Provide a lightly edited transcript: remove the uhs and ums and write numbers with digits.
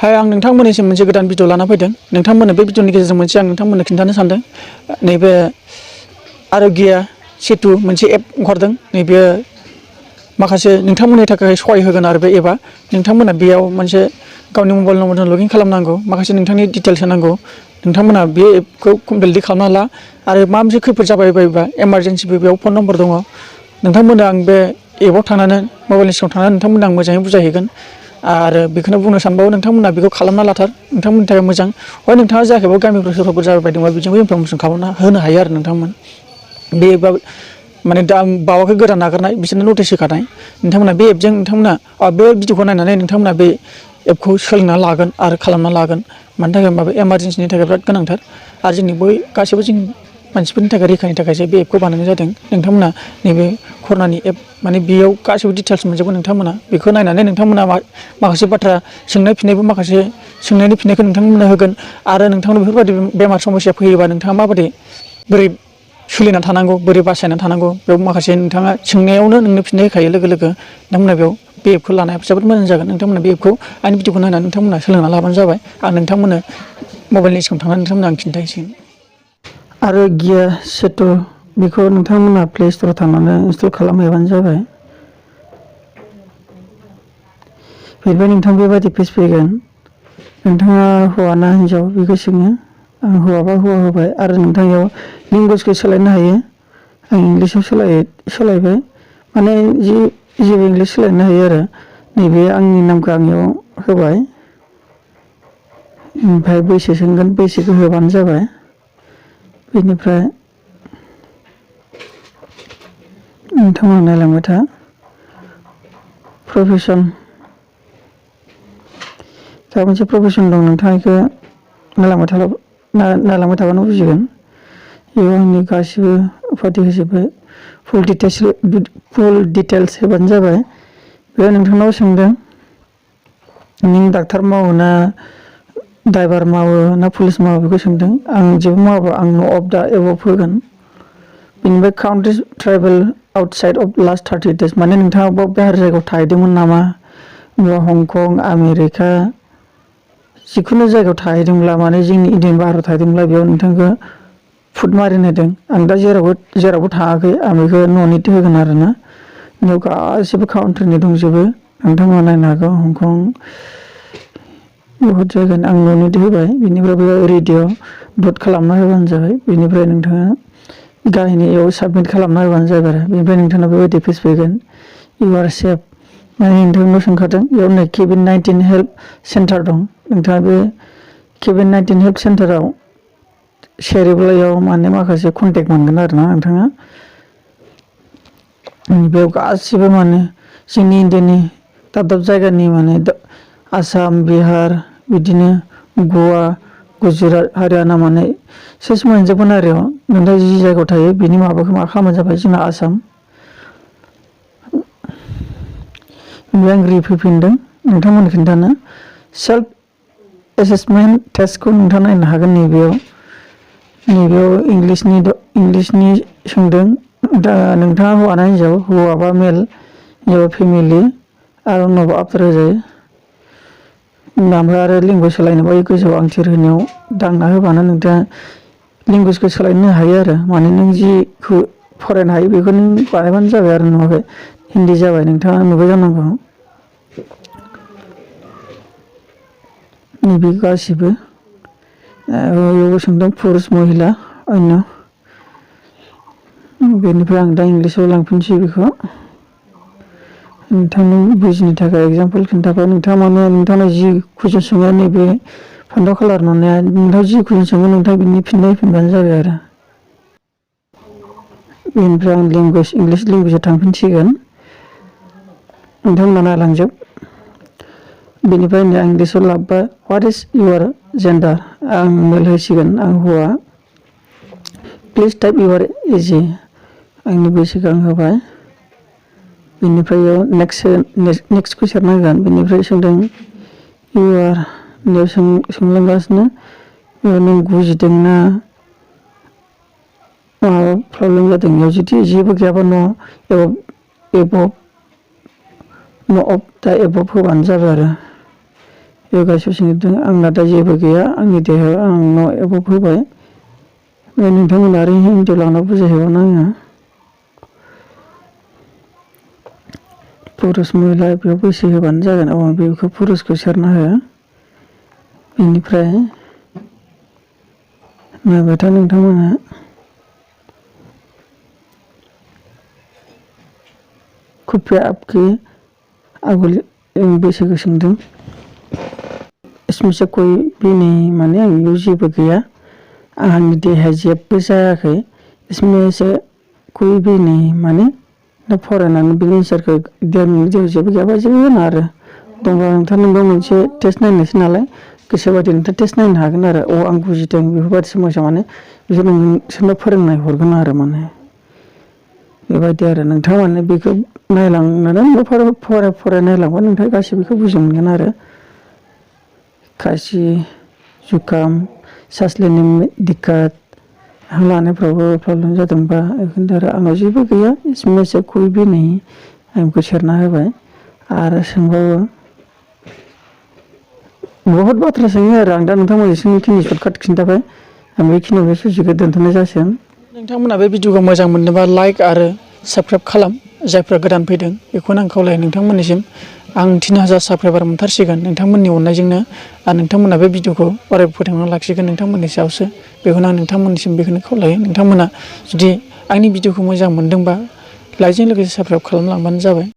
हाय आं नोंथांमोननिसिम मोनसे गोदान भिडिअ लाना फैदों। नोंथांमोननो बे भिडिअनि गेजेरजों मोनसे आं नोंथांमोननो खिन्थानो सानदों। नैबे आर'ग्या सेतु मोनसे एप ओंखारदों। नैबे माखासे नोंथांमोननि थाखाय सहाय होगोन आरो बे एपआ नोंथांमोना बेयाव मोनसे गावनि मबाइल नम्बरजों लगइन खालामनांगौ, माखासे नोंथांनि डिटेल्स होनांगौ। नोंथांमोना बे एपखौ कमप्लिटलि खालामना ला आरो माबा मोनसे खैफोद जाबाय बायोबा इमारजेन्सिबो बेयाव फन नम्बर दङ। नोंथांमोननो आं बे एपआव थांनानै मबाइलनि सिगाङाव थांनानै नोंथांमोननो आं मोजाङै बुजायहैगोन आरो बेखौनो बुंनो सानबावो नोंथांमोना बेखौ खालामना लाथार, नोंथांमोननि थाखाय मोजां। हय नोंथाङा जायाखैबा गामिफ्राव सोरबाफोर जाबाय बायदोंबा बेजोंबो इनफरमेसन खालामना होनो हायो आरो नोंथांमोन। बे एपआ माने दा आं बावाखै गोदान नागारनाय, बिसोरनो नटिस होखानाय। नोंथांमोना बे एपजों नोंथांमोना बे भिडिअखौ नायनानै नोंथांमोना बे एपखौ सोलोंना लागोन आरो खालामना लागोन। मानि थाखाय होनबा बे इमारजेन्सिनि थाखाय बिराद गोनांथार आरो जोंनि गासैबो जों मानसिफोरनि थाखाय रैखानि थाखायसो बे एपखौ बानायनाय जादों। नोंथांमोना नैबे कर'नानि एप माने बेयाव गासैबो डिटेल्स मोनजोबगोन। नोंथांमोना बेखौ नायनानै नोंथांमोना माखासे बाथ्रा सोंनाय फिननायबो माखासे सोंनायनि फिननायखौ नोंथांमोना होगोन आरो नोंथांनाव बेफोरबायदि बेमार समस्या फैयोबा नोंथाङा माबायदि बोरै सोलिना थानांगौ, बोरै बासायना थानांगौ, बेयाव माखासे नोंथाङा सोंनायावनो नोंनो फिननाय होखायो लोगो लोगो। नोंथांमोना बेयाव बे एपखौ लानाया जोबोद मोजां जागोन। नोंथांमोना बे एपखौ आंनि भिडिअखौ नायनानै नोंथांमोना सोलोंना लाबानो जाबाय। आं नोंथांमोननो मबाइलनि सिगाङाव थांनानै नोंथांमोननो आं खिन्थाहैसिगोन। आर'ग्या सेतु बेखौ नोंथांमोना प्ले स्ट'राव थांनानै इनस्टल खालामहैबानो जाबाय। बेनिफ्राय नोंथां बेबायदि पेज फैगोन। नोंथाङा हौवा ना हिन्जाव बेखौ सोङो। आं हौवाबा हौवा होबाय आरो नोंथांनियाव लेंगुवेजखौ सोलायनो हायो। आं इंलिसाव सोलायबाय, माने जेबो इंलिस सोलायनो हायो आरो नैबे आंनि नामखौ आंनियाव होबाय। ओमफ्राय बैसो सोंगोन, बैसोखौ होबानो जाबाय। बेनिफ्राय नोंथांमोना नायलांबाय था। प्रफेसन दा मोनसे प्रफेसन दं, नोंथाङा बेखौ नायलांबाय थाबानो बुजिगोन। बेयाव आंनि गासिबो उपाधि होजोब्बाय। फुल डिटेल्स होबानो जाबाय। बेयाव नोंथांनाव सोंदों नों डाक्टार मावो ना ड्राइभार मावो ना पुलिस मावो बेखौ सोंदों। आं जेबो मावाबा आं अफ दा एबभ होगोन। बेनिफ्राय country travel outside of last 30 days, माने नोंथाङा अबेबा बाहेर जायगायाव थाहैदोंमोन नामा, हंकं, आमेरिका, जिखुनु जायगायाव थाहैदोंब्ला, माने जोंनि इण्डियान बाहेरायाव थाहैदोंब्ला बेयाव नोंथांखौ फुड मारिन होदों। आं दा जेरावबो थाङाखै, आं बेखौ न'निथ होगोन आरो ना। बेयाव गासिबो काउन्ट्रिनि दंजोबो, नोंथांमोना नायनो हागौ। हंकं बहुद जायगानि आं न'निथ होबाय। बेनिफ्राय बेयाव रेडिअ भट खालामना होबानो जाबाय। बेनिफ्राय नोंथाङा गाहायनियाव साबमिट खालामना होबानो जाबाय आरो बेनिफ्राय नोंथांनाव बेबायदि पेज फैगोन। इउ आर सेफ, माने नोंथांनाव सोंखादों बेयाव नै COVID-19 हेल्प सेन्टार दं। नोंथाङा बे COVID-19 हेल्प सेन्टाराव सेरोब्ला बेयाव माने माखासे कन्टेक्ट मोनगोन आरो ना नोंथाङा। बेयाव गासिबो माने जोंनि इण्डियानि दाब दाब जायगानि माने आसाम, बिहार, बिदिनो गवा, गुजरात, हारियाना, माने सेस मोनजोबगोन आरो नोंथाङा जि जायगायाव थायो बिनि माबाखौ मा खालामबानो जाबाय। जोंना आसाम। ओमफ्राय आं रिफैफिनदों नोंथांमोननो खिन्थानो। सेल्फ एसेसमेन्ट टेस्टखौ नोंथाङा नायनो हागोन। नैबेयाव इंलिसनि सोंदों। दा नोंथाङा हौवा ना हिन्जाव, हौवाबा मेल, हिन्जावबा फेमिलि, आरो उनाव आफटार होजायो। ओमफ्राय आरो लेंगुवेज सोलायनोबा गोजौआव आंथिर होनायाव दांना होबानो नोंथाङा लेंगुवेजखौ सोलायनो हायो आरो माने नों जिखौ फरायनो हायो बेखौ नों बानायबानो जाबाय आरो नुवाखै हिन्दी जाबाय, नोंथाङा नुबाय जानांगौ। नैबे गासिबो बेयावबो सोंदों पुरुष महिला अन्य। बेनिफ्राय आं दा इंलिसाव लांफिनसै बेखौ नोंथांनि बुजिनो थाखाय एगजामपोल खिन्थाबाय। नोंथाङा माने नोंथांनाव जि कुइसन सोङो नैबे फान्थाव कालार नुनाया, नोंथाङा जि कुइसन सोङो नोंथाङा बिनि फिननाय होफिनबानो जाबाय आरो। बेनिफ्राय आं इंलिस लेंगुवेजाव थांफिनसिगोन। नोंथांमोना नायलांजोब। बेनिफ्राय आं इंलिसाव लाबोबाय। व्हाट इज इउर जेन्डार, आं मेल होसिगोन, आं हौवा। प्लिज टाइप इउर एजि, आंनि बैसोखौ आं होबाय। बेनिफ्राय बेयाव नेक्स्ट कुइसन नांगोन। बेनिफ्राय सोंदों इउआर, बेयाव सोंलांगासिनो बेयाव नों गुजिदोंना माबा प्रब्लेम जादों। बेयाव जुदि जेबो गैयाबा न' अफ दा एबभ होबानो जाबाय आरो बेयाव गासिबो सोंजोबदों। आंना दा जेबो गैया, आंनि देहायाव आंनाव एबभ होबाय। नोंथांमोना आरो हिन्जाव लाना बुजायहैबावनो आङो पुरुष महिला बेयाव बैसो होबानो जागोन। बेखौ पुरुषखौ सेरना हो। बेनिफ्राय नायबाय था नोंथांमोना कृपया आपकी आगोल बैसोखौ सोंदों। इसमें से कोई भी नहीं, माने आं बेयाव जेबो गैया, आंनि देहाया जेबो जायाखै। इसमें से कोई भी नहीं, माने दा फरायनानै बिनि एन्सारखौ जेबो गैयाबा जेबो होना आरो दंबा नोंथांनोबो मोनसे टेस्ट नायनोसै नालाय, गोसोबायदि नोंथां टेस्ट नायनो हागोन आरो आं बुजिदों बेफोरबायदि समस्या, माने बिसोर नोंसोरनो फोरोंनाय हरगोन आरो माने बेबायदि आरो नोंथाङा माने बेखौ नायलांनानै फराय नायलांबा नोंथाङा गासैबो बेखौ बुजि मोनगोन आरो खासि, जुखाम, सास लेने में दिक्कत, हां लानायफ्रावबो प्रब्लेम जादोंबा बेखौनो आरो आंनाव जेबो गैया, इसमें से कोई भी नहीं, आं बेखौ सेरना होबाय। आरो सोंबावो बहुद बाथ्रा सोङो आरो आं दा नोंथांमोननिसिमखिनि सर्टकाट खिन्थाबाय। आं बेखिनियाव बे ससेखौ दोनथ'नाय जासिगोन। नोंथांमोना बे भिडिअखौ मोजां मोनोबा लाइक आरो साबस्क्राइब खालाम। जायफ्रा गोदान फैदों बेखौनो आं खावलायो नोंथांमोननिसिम। आं 3000 साबस्क्राइबार मोनथारसिगोन नोंथांमोननि अननायजोंनो, आरो नोंथांमोना बे भिडिअखौ अरायबो फोथांना लाखिगोन नोंथांमोननि सायावसो। बेखौनो आं नोंथांमोननिसिम बेखौनो खावलायो। नोंथांमोना जुदि आंनि भिडिअखौ मोजां मोनदोंबा लाइकजों लोगोसे साबस्क्राइब खालामलांबानो जाबाय।